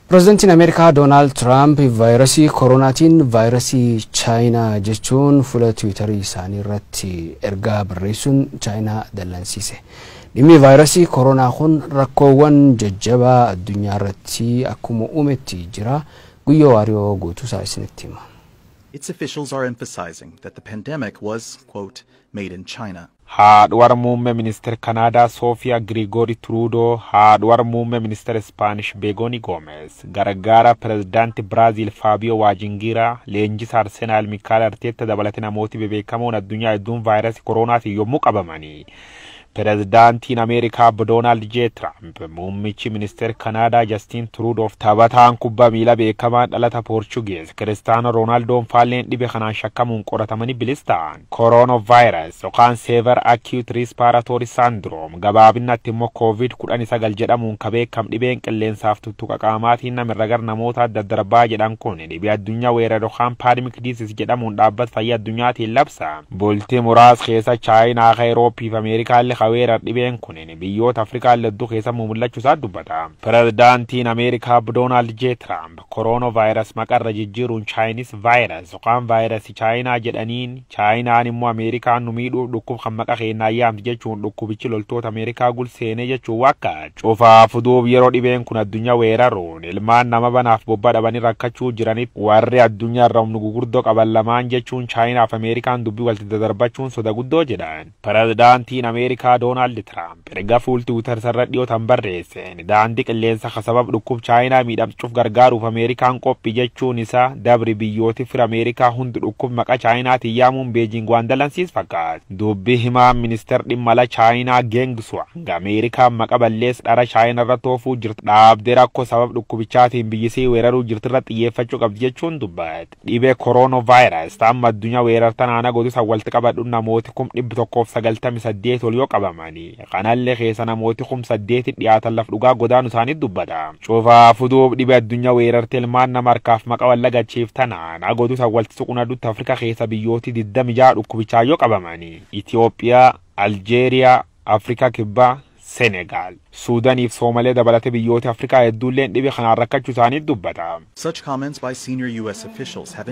Pireezidantiin Ameerikaa Doonaald Tiraamp vaayirasii koronaatiin vaayirasii Chaayinaa jechuun fuula Tiwiitarii isaanii irratti ergaa barreessuun Chaayinaa dallansiise. Dhimmi vaayirasii koronaa kun rakkoowwan jajjabaa addunyaa irratti akkuma uumetti jira. Guyyoo Waariyoo guutuusaa isinitti hima. Its officials are emphasizing that the pandemic was, quote, made in China. Haadhuwar muummee ministeera Kanaadaa Soofiyaa Girigoori Turuudoo, haadhuwar muummee ministeera Ispaanish Beegooni Goomes, gargaara pirezidaantii Biraaziil Faabiyoo Waajingiraa, leenjisaa Arsenaal Mikaal Arteetta dabalatee namooti bebeekamoon addunyaa hedduun vaayirasii koronaatiin yommuu qabamanii. Pirezidaantiin Ameerikaa Doonaald J. Tiraamp, muummichi ministeera Kanaadaa Jastiin Turuudoof taphataan kubbaa miilaa beekamaan dhalata Poorchugeez Kiristaanoo Roonaaldoon faalleen dhibe kanaan shakkamuun qoratamanii bilis ta'an. Kooroonavaayirasi yookaan Severe Acute Respiratory Syndrome, gabaabinatti immoo Covid-19 jedhamuun ka beekam, dhibeen qilleensaaf tuttuqa qaamaatiin namirra gara namoota daddarbaa jedhan kun dhibee addunyaa weerara yookaan pandemic disease jedhamuun dhaabbata fayyaa addunyaatiin labsa. Bultii muraasa keessa Chaayinaa, Awurooppii fi Ameerikaallee weerar dhibeen kun biyyoota Afrikaa hedduu keessa mul'achuu isaa dubbata. Pirezidaantiin Ameerikaa Doonaald J. Tiraamp kooroonavaayirasi maqarra jijjiiruun Chinese virus yookaan vaayirasii Chaayinaa jedhaniin, Chaayinaan immoo Ameerikaan nu miidhuuf dhukkub kan maqa keenyaa yaamti jechuun dhukkubichi loltoota Ameerikaa gulseenee jechuun wakka cufaa fuduuf. Yeroo dhibeen kun addunyaa weeraruun ilmaan nama banaaf bobba dhabanii rakkachuu jiranitti, warri addunyaa irra humna gurguddoo qaban lamaan jechuun Chaayinaa fi Ameerikaan dubbii walitti dadarbachuun soda guddoo jedhan. Pirezidaantiin Ameerikaa Doonaald Tiraamp erga fuul Tiwiitar irra dhiyootan barreesseen daandii qilleensa sabab dhukkub Chaayinaa miidhamchuuf gargaaruuf Ameerikaan qophii jechuun isaa dabri biyyooti fira Ameerikaa hundi dhukkub maqa Chaayinaatiin yaamuun Beejiing waan dalansiis fakkaata. Dubbii himaa ministeer dhimma ala Chaayinaa Geng Shuang Ameerikaan maqa ballees dhara Chaayinaa irratti oofuu jirti dhaabdee rakkoo sabab dhukkubichaatiin biyyisii weeraruu jirtirra xiyyeeffachuu qabdi jechuun dubbate. Dhibee kooroonavaayirasi amma addunyaa weerartan aana godhu walitti qabadhu namooti 198,000 ol yoo qabamanii, kanallee keessa namooti 8,000 dhiyaatan laf dhugaa godaanu isaanii dubbata. Cufaa fuduuf dhibee addunyaa weerarte ilmaan nama harkaaf maqa wallagachiiftanaan agodu walitti suquun adutti Afrikaa keessa biyyooti 26 dhukkubichaa yoo qabamanii, Itoophiyaa, Aljeeriyaa, Afrikaa Kibbaa, Senegaal, Suudaaniif Soomalee dabalatee biyyoota Afrikaa hedduulleen dhibee kanaan rakkachuu isaanii dubbata. Such comments by senior U.S. officials have